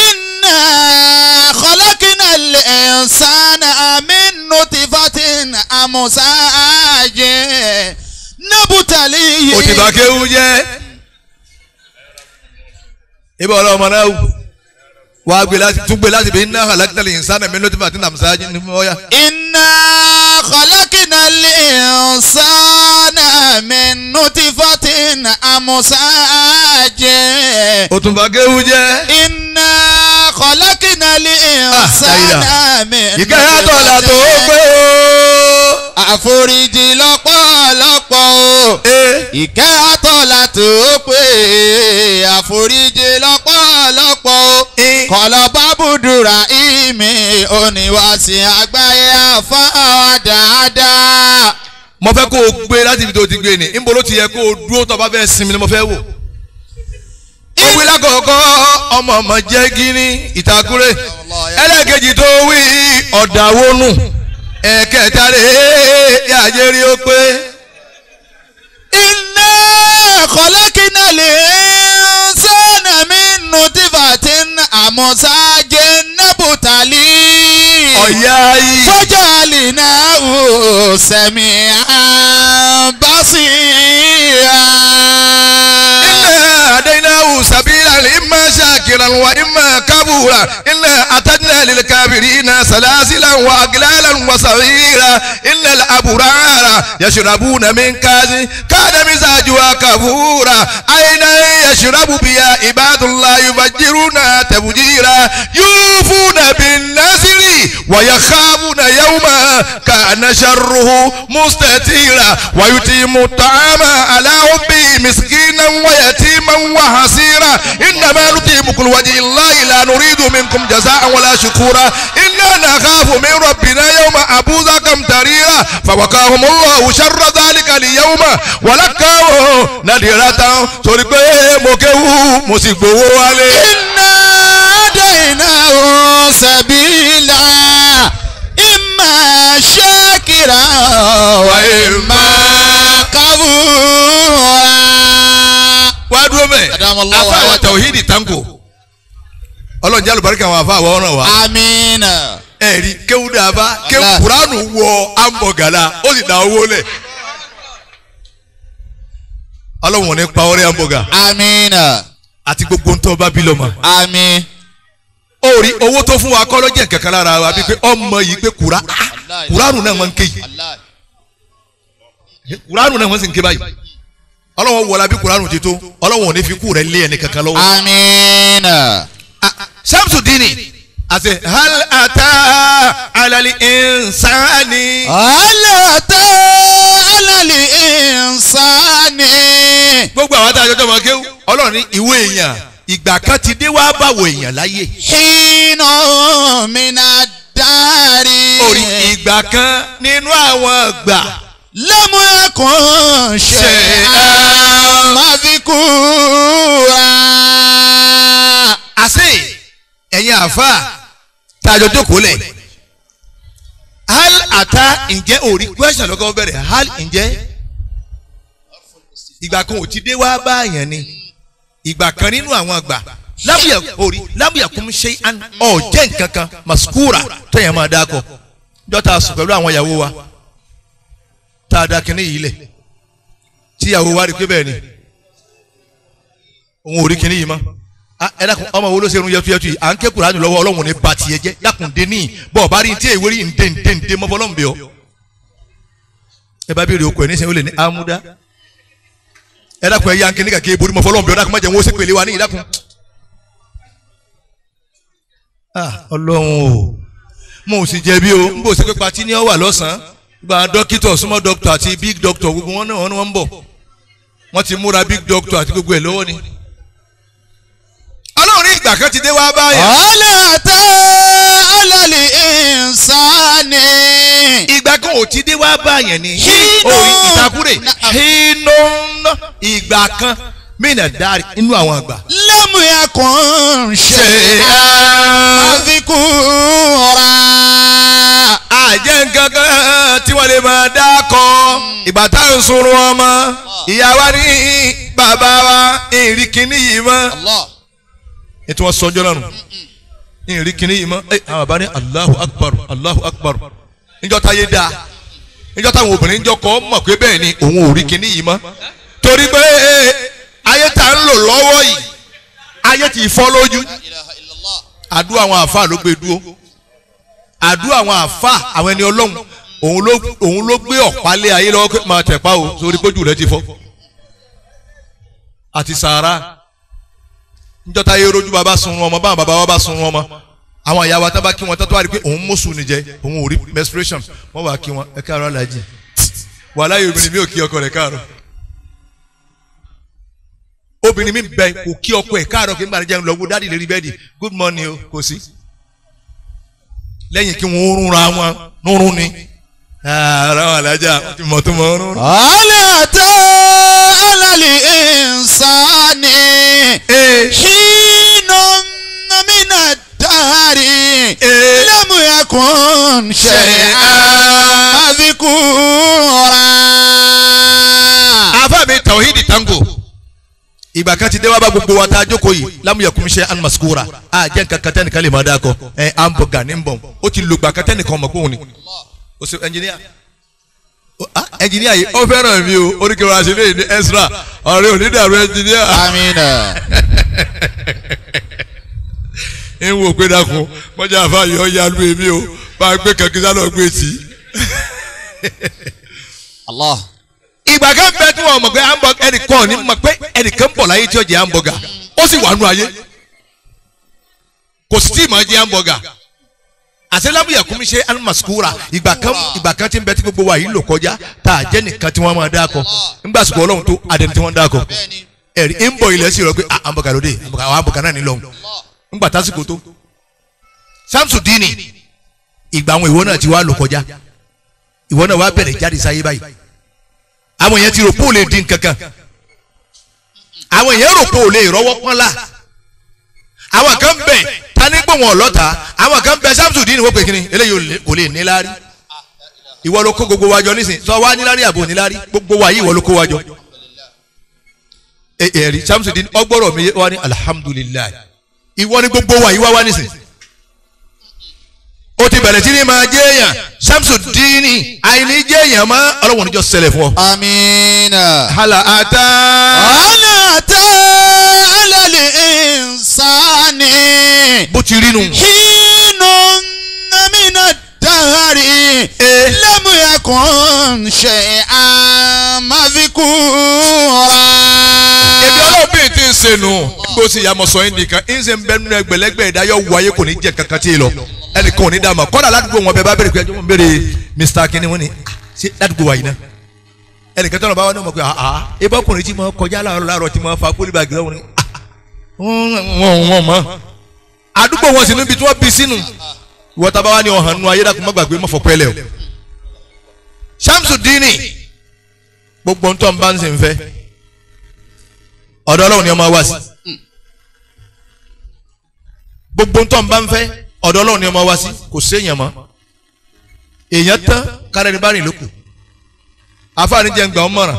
Inna khalaqna al-insana min nutfatin amsajin nabtalihi. Ó ti bá kéwú jẹ́. Ibà ọlọ́mọ náà wù. Wàá gbé láti tún gbé láti bí inna khalaqna al-insana min nutfatin amsajin ní mọ́yà. Inna khalaqna al-insana min nutfatin amsajin. Ó tún bá kéwú jẹ́. Inna khalaqna al-insana min Ìkẹyà tọ̀là tó gbé o. Àforíjì lọ́pọ̀lọpọ̀ o. Ìkẹ́ àtọ̀là tó pé àforíjì lọ́pọ̀lọpọ̀ o. Kọ̀lọ́bá búdúrà ìmí oníwàsí àgbáyé àfáà dáadáa. Mo fẹ́ kó o gbé láti ibi tó ti gbé ni níbo ló ti yẹ kó o dúró tó o bá fẹ́ sinmi ni mo fẹ́ wò. Ó wí lákọ̀ọ́kọ́ ọmọ ọmọ jẹ́ gíní ìtakúrẹ́. Ẹlẹ́ẹ̀kejì tó wí ọ̀dàwónù. Ẹ̀kẹta rẹ̀ yàjẹ́ rí ó pé. Inna khalaqnal insana min nutfatin amshajin nabtali. Ọ̀yá yìí. Fajalnahu sami'an basira. Inna hadaynahu sabila imma shakiran wa imma kabura. Inna atadna lil kafirina salasilan wa aglalan wa sa'ira. Innal abrara yashrabuna min kasin kana mizajuha kafura. Ayna yashrabu biha ibadullah yufajjiruna tafjira. Yufuna bin nasri wa yakhafuna yawma kana sharruhu mustatira. Wa yutimu ta'ama ala hubbi miskinan wa yatiman wa hasira. Innama nutimukum liwajhi llahi la nuridu minkum jazaan wala shukura. Inna nakhafu min rabbina yawma abuza kamtarira. Fawaqahumullahu sharra dhalika al-yawma walaqahum nadiratan. Torí pé mo kéwú mo sì gbowó wálé. Inna hadaynahu sabila imma shakira wa imma kafura. Wá dúró mẹ́ afa àwọn tawhidi tanko ọlọ́run jẹ́ àlùbáríkà àwọn afa àwọn ọ̀ràn wa. Amina. Ẹ̀rí kéwú dàbá kéwú kuranu wọ ambọ̀gàlà ó sì dá owó lẹ̀. Ọlọ́run ò ní pa ọrẹ́ ambọ̀gà. Amina. Àti gbogbo ntọ́ bá bí lọ́mọ. Àmín. Ó rí owó tó fún wa kọ́ lọ́jẹ̀ kankan lára wa bíi pé ọmọ yìí pé kuranu náà wọ́n ń ké yìí. Kuranu náà wọ́n sì ń ké báyìí. Ọlọ́run wọlé bí kuranu ti tó ọlọ́run ò ní fi kú rẹ̀ lé ẹni kankan lọ́wọ́. Amina. Samsudini àti hal ata alali insani. Hal ata alali insani. Gbogbo àwọn àtàjọ tó máa kéwú ọlọ́run ní ìwé èèyàn ìgbà kan ti dé wá báwo èèyàn láyé. Hina mina dari. Orí ìgbà kan nínú àwọn ìgbà. Lẹ́mú ẹ̀kún ṣe àmàfikúra. Àṣé ẹ̀yin àfa tàjọ jókòó lẹ̀. Hal ata ǹjẹ́ orí question lọ́kọ́ bẹ̀rẹ̀ hal ǹjẹ́ ìgbà kan ò ti dé wá báyẹn ni ìgbà kan nínú àwọn àgbà lábùyà orí lábùyà kún ṣe ọ̀jẹ̀ nkankan maskura tẹ̀yẹ̀ máa dákọ̀ dọ́tà sùn pẹ̀lú àwọn ìyàwó wa tá a da kínní yìí lẹ̀ tí ìyàwó wa rí pé bẹ́ẹ̀ ni òun ò rí kínní yìí mọ́ ẹ dákun ọmọ wo ló ṣe irun yẹtuyẹtu yìí à ń ké Kùránì lọ́wọ́ Ọlọ́run ní ba tiẹ̀ jẹ́ dákun dé ní bọ́ọ̀ bá rí ní tí èwe rí ǹdé ǹdé ǹdé mọ́ fọlọ́run bẹ̀ ọ́ ẹ bá béèrè okò ẹ̀ nísìnyí ó lè ní amúdá ẹ dákun ẹ yá nkíní kàkí eborí mọ́ fọlọ́run bẹ̀ ọ́ dákun má jẹ́ wọn ó sì pèlè wa ní ìdákun. Ọlọ́run o mo ò sì jẹ̀bi o n bò sí pé patí ni ọ wà lọ́sàn-án gba dókítà súnmọ́ dókítà àti big doctor gbogbo wọn náà wọ́n ń bọ̀ wọ́n ti múra big doctor àti gbogbo ẹ̀ lọ́wọ́ ni. Ọlọ́run ní ìgbà kan ti dé wá báyìí. Ọlọ́tọ̀ ọlọ́lì ìsánì. Ìgbà kan ò ti dé wá báyẹn ni. Orí ìtakúrè hínú ìgbà kan mìíràn dárí inú àwọn àgbà. Lẹ́mú ẹ̀kún ṣe àfikún ra. Àjẹ́ nǹkan kan tí wọ́n lè máa dákọ̀ ìgbà tá à ń sunrun ọmọ ìyá wa ní bàbá wa ìrì kìíní yìí mọ́. Ètò wọn sọjọ́ náà nù ìrì kìíní yìí mọ́ àwọn bàbá ní Allahu Akbar Allahu Akbar níjọ́ táyé dáa níjọ́ táwọn obìnrin níjọ́ kọ́ mọ̀ pé bẹ́ẹ̀ ni òun ò rí kìíní yìí mọ́ torí pé ayé tá ń lò lọ́wọ́ yìí ayé ti fọ́ lójú. Àdúrà àwọn àfa ló gbé dúró àdúrà àwọn àfa àwọn ẹni ọlọ́run òun ló gbé ọ̀pá lé ayé lọ́wọ́ pé máa tẹ̀pá o sórí pójú rẹ ti fọ́ àti sàárà níjọ́ta ayé rojú bàbá sunrun ọmọ báwọn bàbá wa bá sunrun ọmọ àwọn ìyá wa tá bá kí wọn tó wá rí pé òun mọ̀sùn nìjẹ́ òun ò rí menstruation wọ́n wà kí wọn ẹ káàárọ̀ aláàjì wàhálà yìí obìnrin mi ò kí ọkọ rẹ̀ káàárọ̀ obìnrin mi bẹ kò kí ọkọ ẹ̀ káàárọ̀ kí n gbàdé jẹun lọ́wọ́ dáàdì lérí bẹ́ẹ̀dì good morning o kò sí lẹ́yìn kí wọ́n rúnra wọn rúnrún ni ara wọn alájà wọ́n ti mọ̀ tó mọ̀ rúnrún. Ọlọ́tọ̀ ọlọ́lì ìsánì. حين من الدهر لم يكن شيئا مذكورا. Àfáà mi Tawhidi Tango ìgbà kan ti dé wá bá gbogbo wa tá a jókòó yìí lámúyẹ̀kùn ṣe anmaskura a jẹ́ nǹkan kan tẹ́nìkan lè máa dá kọ ẹ hamburger ní bọ̀n ó ti lògbà kan tẹ́nìkan mọ̀ kóhun ni o ṣe ẹnjìníà ẹnjìníà yìí ó fẹ́ràn mi o oríkèwà ṣe lè ní Ezra ọ̀rẹ́ onídàrú ẹnjìníà. Amina. Ń wò pé dákun mọ́jà àfààyè ọ̀ya lu èmi o bá a gbé kankan sálọ gbé tì í. Allah. Ìgbà kan bẹ tí wọn mọ̀ pé hamburger ẹnìkan ní mọ̀ pé ẹnìkan ń bọ̀ láyé tí ó jẹ hamburger ó sì wà nù ayé kò sì tí ì máa jẹ hamburger àṣẹ ṣe alimasikura ìgbà kan tí ń bẹ tí gbogbo wa yìí lò kọjá tá a jẹ́ nìkan tí wọ́n máa dá kọ nígbà sùkú ọlọ́run tó adẹni tí wọ́n dá kọ ẹ̀rí ń bọ̀ ilẹ̀ sí rọ pé hamburger lóde hamburger náà ní lọ́hùn nígbà tásìkò tó Samsudini ìgbà àwọn ìwọ náà ti wá lò kọjá ìwọ náà wá bẹ̀rẹ̀ jáde sáyé báyìí àwọn èèyàn ti rò pé ò lè dín kankan àwọn èèyàn rò pé ò lè rọ́wọ́ pọ́nlá àwọn kan bẹ̀ tani gbọ̀n ọlọ́ta àwọn kan bẹ̀ Samsudini wọ́n pè kíni eléyìí kò lè níláárí ìwọ ló kó gbogbo wa jọ nísìn sọ wá níláárí àbò níláárí gbogbo wa yìí ìwọ ló kó wa jọ ẹ̀rí Samsudini ọgbọ́rọ̀ mi wá ní alihamudulilayi ìwọ ni gbogbo wa yìí wá wá nísìn o ti bẹ̀rẹ̀ sí ni máa jẹ́ èèyàn Samsudini àìní jẹ́ èèyàn mọ́ ọlọ́wọ́n níjọ́ ṣẹlẹ̀ fún ọ. Amina. Hala ata. Hala ata alali insani. Bó ti rí nu. Hinu mina dahari. Lam yakun shay'an madhkura. Ebi ọlọ́run bíi ti ń ṣe nù. Bó ṣe yàmọ̀ sọ yín nìkan, ń ṣe ń bẹ nínú ẹgbẹ̀lẹ́gbẹ̀ ìdáyọ̀ wáyé kò ní jẹ́ kankan tí ì lọ. Ẹnìkan ò ní dààmú kọ́dà ládùúgbò wọn bẹ bá bẹ̀rẹ̀ pé ẹjọ́ wọn bẹ̀rẹ̀ Mr. Kinní wọn ni ṣé ládùúgbò wa yìí náà ẹnìkan tọ́nà bá wà ní ọmọ pé àá ebí ọkùnrin tí mo kọjá láàárọ̀ láàárọ̀ tí mo fa pólíbàgì lọ́wọ́ ni wọ́n mọ̀ àdúgbò wọn sì níbi tí wọ́n bí sínú ìwọ tá a bá wà ní ọ̀hán nu ayé dàkú má gbàgbé má fọpẹ́ lẹ̀ o. Samsudini gbogbo ń tọ́ ń bá ń sìn fẹ́ ọ̀dọ̀ Ọlọ́run ni ọmọ wa sí gbogbo ń tọ́ ń bá ń fẹ́ ọ̀dọ̀ Ọlọ́run ni ọmọ wa sí kò séèyàn mọ́ èèyàn tán kárẹ́ni bá rìn lókù àfáàní jẹ́ ń gbà ọ́ mọ̀ràn.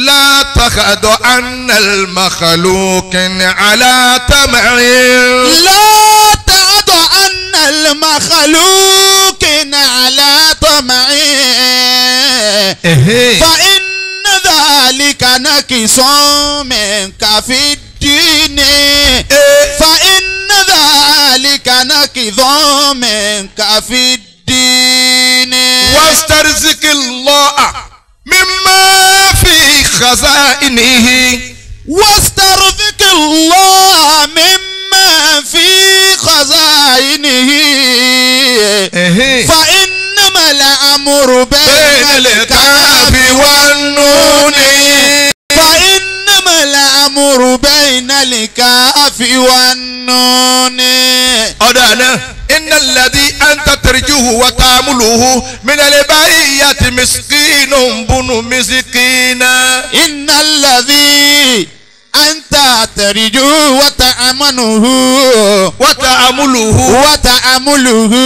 látàkàdọ̀ anal makhlukin ala tam'in. látàkàdọ̀ anal makhlukin ala tam'in. fa inna dhalika naqisun minka fi ddini. fa inna dhalika naqisun minka fi ddini. wastarzikillah mimma fi khaza'inihi. wastarzikillah mimma fi khaza'inihi. fa innamal amru baynal kafi wan nuni. fa innamal amru baynal kafi wan nuni. Ọ̀dà náà. Inna alladhi anta tarjuhu wa ta'muluhu min al-bariyati miskinun bunu miskina. Inna alladhi anta tarjuhu wa ta'manuhu. Wa ta'muluhu. Wa ta'muluhu.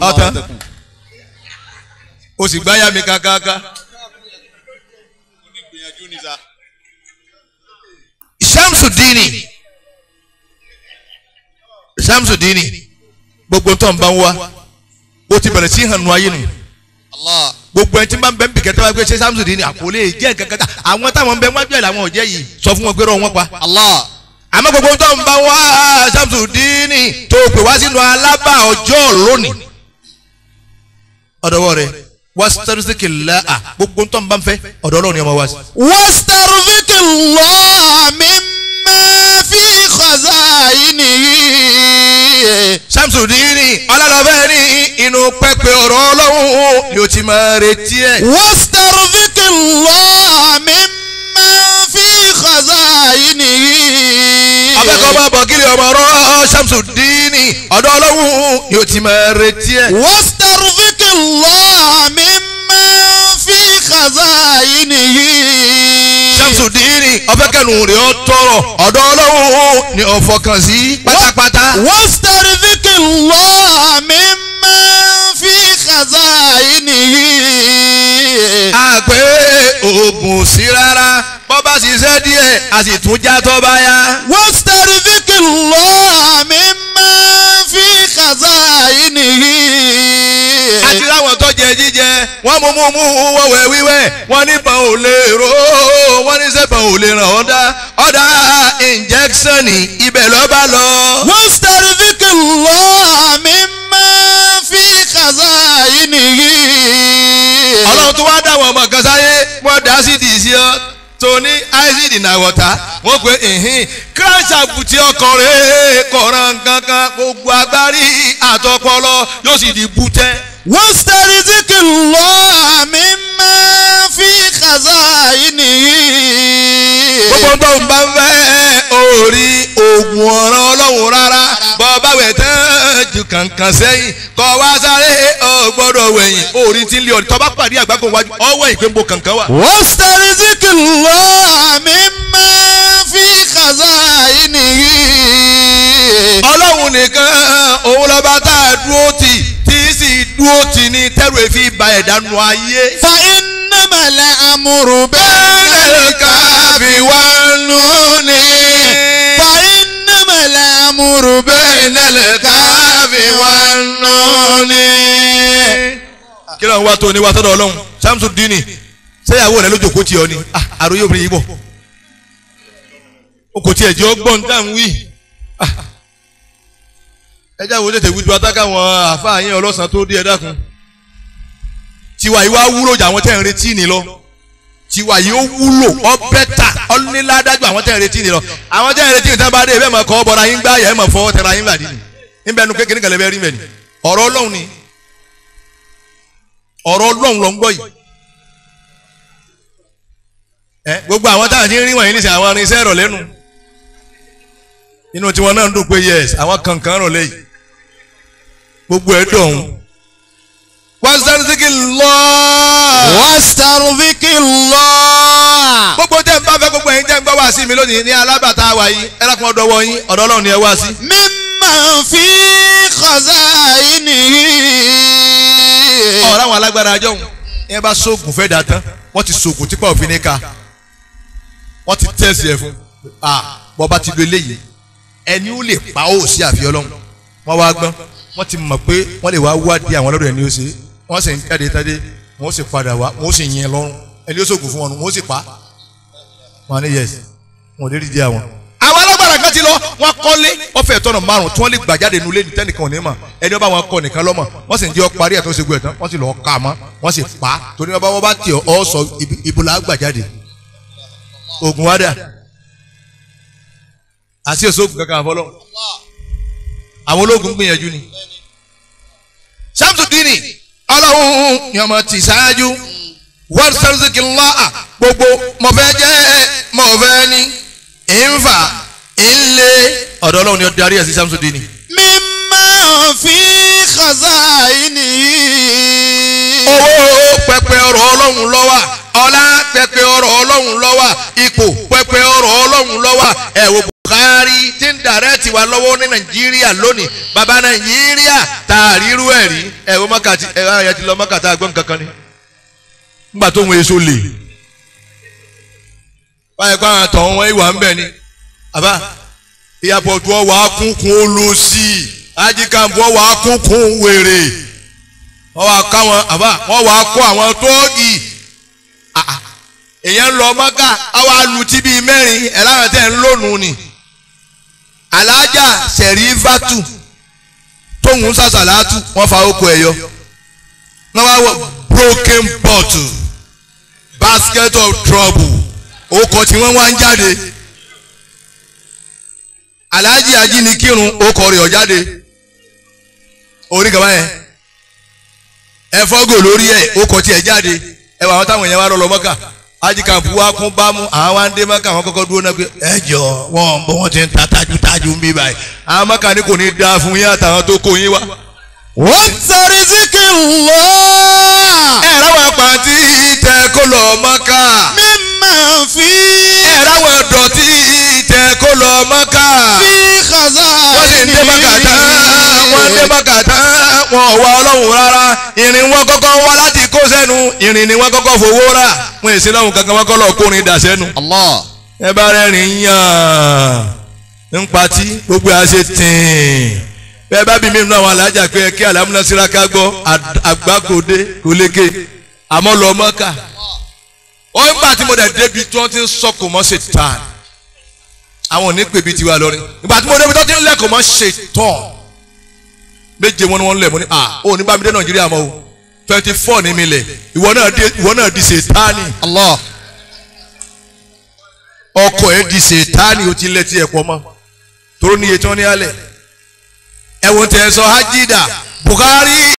Ọ̀tá. O sì gbáyà mi kàkàkà. Samsudini. Samsudini gbogbo tó ń bá ń wá o ti bẹ̀rẹ̀ sí hàn nù ayé nu gbogbo ẹni tí ń bá ń bẹ ń bì kẹtẹ́ wá pé ṣé Samsudini àkọlé jẹ́ kankan àwọn táwọn ń bẹ wájú ẹ̀ làwọn ò jẹ́ yìí sọ fún wọn pé rọ wọn pa. Àmọ́ gbogbo tó ń bá wá Samsudini tó pè wá sínú alábà ọjọ́ lónìí ọ̀dọ̀wọ́ rẹ̀ wastarzikillah gbogbo tó ń bá ń fẹ́ ọ̀dọ̀ Ọlọ́run ni ọmọ wa sí. Wastarzikillah mimma fi khaza'inihi. Samsudini ọlọ́lọ́fẹ́ ní inú pẹ́pẹ́ ọ̀rọ̀ Ọlọ́run ni ó ti máa retí ẹ̀. Wastarzikillah mimma fi khaza'inihi. Abẹ́kọ̀ máa bọ̀ kílì ọmọ ọ̀rọ̀ Samsudini ọ̀dọ̀ Ọlọ́run ni ó ti máa retí ẹ̀. Wastarzikillah mimma fi khaza'inihi. Samsudini ọ̀fẹ́ kẹnu rẹ̀ ó tọrọ ọ̀dọ̀ Ọlọ́run ni ó fọkàn sí pátápátá. Wastarzik Allah mimma fi khazainihi. Àpé oògùn sí rárá bọ́ bá ṣiṣẹ́ díẹ̀ a sì tún já tọ́ bá yá. Wastarzik Allah mimma fi khazainihi. Àti láwọn tó jẹ jíjẹ wọ́n mú mú mú wọ́n wẹ̀ wíwẹ̀ wọ́n ní bàn ò lè ró wọ́n ní sẹ́bàn ò lè ràn ọ́dá ọ̀dà injection ibẹ̀ lọ́ bá lọ. Wastarzik Allah mimma fi khazainihi. Ọlọ́run tó wá dáwọn ọmọ kan sáyé wọ́n dá sí di sí ọ tó ní icd nàwọ̀tá wọ́n pe ìhín kíláàsì àbùtì ọkọ̀ rẹ̀ kọ̀ọ̀ràn kankan gbogbo agbárí àtọpọlọ yóò sì di bútẹ́. Wastarzik Allah mimma fi khazainihi. Gbogbo tó ń bá ń fẹ́ orí oògùn ọ̀ràn ọlọ́run rárá bọ́ báwẹ̀ tán ju kankan sẹ́yìn kọ́ wá sáré ọ gbọ́dọ̀ wẹ̀yìn orí tí ń lé ọ̀dọ́ tọ́ bá pàdé àgbákò wájú ọwọ́ ìpéǹbo kankan wà. Wastarzik Allah mimma fi khazainihi. Ọlọ́run nìkan òun lọ́ba tá a dúró tì tí sì dúró tì ní tẹ́rù èéfín ba ẹ̀dá nu ayé. Fa innamal amru bainal kafi wan nuni. Fa innamal amru bainal kafi wan nuni. Kí ló ń wá tó ní wá sọ́dọ̀ Ọlọ́run Samsudini sẹ́yàwó rẹ̀ lójó kó tiẹ̀ ọ ni àròyé obìnrin yìí bọ̀ o kò tiẹ̀ jẹ́ ọgbọ́n tá à ń wí. Ẹ jáwé tètè wíjú atákà wọn àáfàá yín ọlọ́sàn tó dé ẹ dákun. Tiwa yìí wá wúlò jà àwọn tẹ́ ń retí ni lọ. Tiwa yìí ó wúlò ọ bẹ́tà ọ níládájú àwọn tẹ́ ń retí ni lọ. Àwọn tẹ́ ń retí ni tẹ́ bá dé ẹ bẹ́ẹ̀ mọ̀ kọ́ bọ́ra yín gbá yẹ ẹ mọ̀ fọwọ́ tẹ̀ra yín bàdí ni. Níbẹ̀ nu kékeré kan lè bẹ́ẹ̀ rí mẹ́ ni. Ọ̀rọ̀ Ọlọ́run ni. Ọ̀rọ̀ Ọlọ́run ló ń gbọ́ yìí. Ẹ gbogbo àwọn táwọn ti ń rí wọ̀nyí nísìnyí àwọn irinṣẹ́ ẹ̀rọ lẹ́nu. Inú tiwọn náà ń dùn pé yes àwọn kankan rọ̀ lẹ́yìn. Gbogbo ẹ̀ dọ̀hún. Wastarzik Allah. Wastarzik Allah. Gbogbo tẹ́ ń bá fẹ́ gbogbo ẹ̀yin tẹ́ ń gbọ́ wá sí mi lónìí ní alábàtà wa yìí ẹ dákun ọ̀dọ̀ wọ yín ọ̀dọ̀ Ọlọ́run ni ẹ wá sí. Mimma fi khazainihi. Ọ̀rọ̀ àwọn alágbára ajọ́ òun ẹ bá sóògùn fẹ́ dà tán wọ́n ti sóògùn tipa òfin ní ká wọ́n ti tẹ̀sí ẹ̀ fún bọ́ bá ti lo eléyìí ẹni ó lè pa ó sí àfi Ọlọ́run wọ́n wá gbọ́n wọ́n ti mọ̀ pé wọ́n lè wá wádìí àwọn ọlọ́dọ̀ ẹni ó ṣe wọ́n sì ń jáde tádé wọ́n sì padà wá wọ́n sì yẹn lọ́rùn ẹni ó ṣògùn fún wọn wọ́n sì pa wọ́n ní yẹs wọn ò lè rí di àwọn. Àwọn alágbára kan ti lọ wọ́n kọ́lé wọ́n fẹ́ tọ́nà márùn tí wọ́n lè gbà jáde nulẹ̀ ní tẹ́nìkan ò ní mọ̀ ẹni wọ́n bá wọn kọ́ nìkan lọ́mọ̀ wọ́n sì ń jẹ́ ọ parí ẹ̀ tó ṣe gbé ẹ̀ tán wọ́n sì lọ́ọ́ ká mọ́ wọ́n sì pa torí wọ́n bá wọ́n bá tì ọ́ sọ ibo la gbà jáde oògùn wa dà àti òṣogùn kankan àfọlọ́ àwọn ológun gbìyànjú ni. Samsudini Ọlọ́run ni ọmọ ti ṣáájú wastarzik-Allah gbogbo mo fẹ́ jẹ́ mo fẹ́ ní ìnfà ìnlé ọ̀dọ̀ Ọlọ́run ni ó darí ẹ̀ sí Samsudini. Mimma fi khazainihi. Owó pẹpẹ ọrọ̀ Ọlọ́run ló wà ọlá pẹpẹ ọrọ̀ Ọlọ́run ló wà ipò pẹpẹ ọrọ̀ Ọlọ́run ló wà ẹ wo Buhari tí ń dàrẹ́tì wa lọ́wọ́ ní Nàìjíríà lónìí bàbá Nàìjíríà tá a ríru ẹ̀ rí ẹ wo mọ́kàtí ẹ wá ti lọ mọ́kàtí àgbọ̀n kankan ni nígbà tó ń èso lè báyìí kó àwọn àtọ̀ wọn ìwà ń bẹ̀ ni àbá ìyàpọ̀tù ọwọ́ akúnkún ó lọ sí i ajikambu ọwọ́ akúnkún wèrè wọ́n wá ká wọn àbá wọ́n wá kó àwọn tóògì èèyàn ń lọ mọ́kà àwọn alùtí bíi mẹ́rin ẹ̀ láwọn tẹ̀ ń lónìí ni alájà sẹ̀rífàtù tóun sàṣàlátù wọ́n fa oko ẹ̀ yọ wọ́n wá wọ broken bottle basket of trouble okọ̀ tí wọ́n wá ń jáde aláàjì ajínikírun okọ̀ rẹ̀ ọ̀ jáde orí kaba yẹn ẹ̀fọ́gò lórí ẹ̀ okọ̀ tiẹ̀ jáde ẹ wà àwọn táwọn yẹn wá lọ lọ mọ́kà ajikampu wa kún bámú àwọn wa ń dé mọ́kà àwọn kọ́kọ́ dúró náà pé ẹ jọ wọn bọ́ wọn ti ń ta tajútajú ń bí báyìí àwọn mọ́kà ni kò ní dáa fún yín àtàwọn tó kó yín wá. Wastarzik-Allah. Ẹ ráwọn pàǹtí tẹ kó lọ mọ́kà. Mimma fi sì ń dé bàkàtà wọ́n dé bàkàtà wọn ò wá ọlọ́run rárá ìrìn wọn kọ́kọ́ wá láti kó sẹ́nu ìrìn ni wọ́n kọ́kọ́ fowó rà wọ́n èsì lọ́hùn kankan wọ́n kọ́ lọ́ọ́ kórin dà sẹ́nu. Ẹ bá rẹ́rìn yàn ń patí gbogbo ẹ̀ ṣe tìǹ bẹ́ẹ̀ bá bí mi nínú àwọn alájà pé ẹ kí alámúnásíráká gbọ́ àgbákòdé kò lékè àmọ́ lọ mọ́kà ó ń gbà tí mo dẹ̀ débi tí wọ́n ti ń sọkò mọ́ ṣe tán àwọn ò ní pè bí tiwa lọ́rin ìgbà tí mo débi tí wọ́n ti ń lẹ́kọ̀ọ́ mọ́ ṣe tán méje wọn ni wọ́n ń lẹ̀ mo ní à ó ní bá mi dé Nàìjíríà mọ́ o 24 ní mi lẹ̀ ìwọ náà di ṣètánì ọkọ̀ ẹ̀ di ṣètánì ó ti lẹ́ tiẹ̀ pọ̀ mọ́ toró níye tí wọ́n ní alẹ̀ ẹ̀wọ̀n tẹ̀ sọ hajida Bukhari.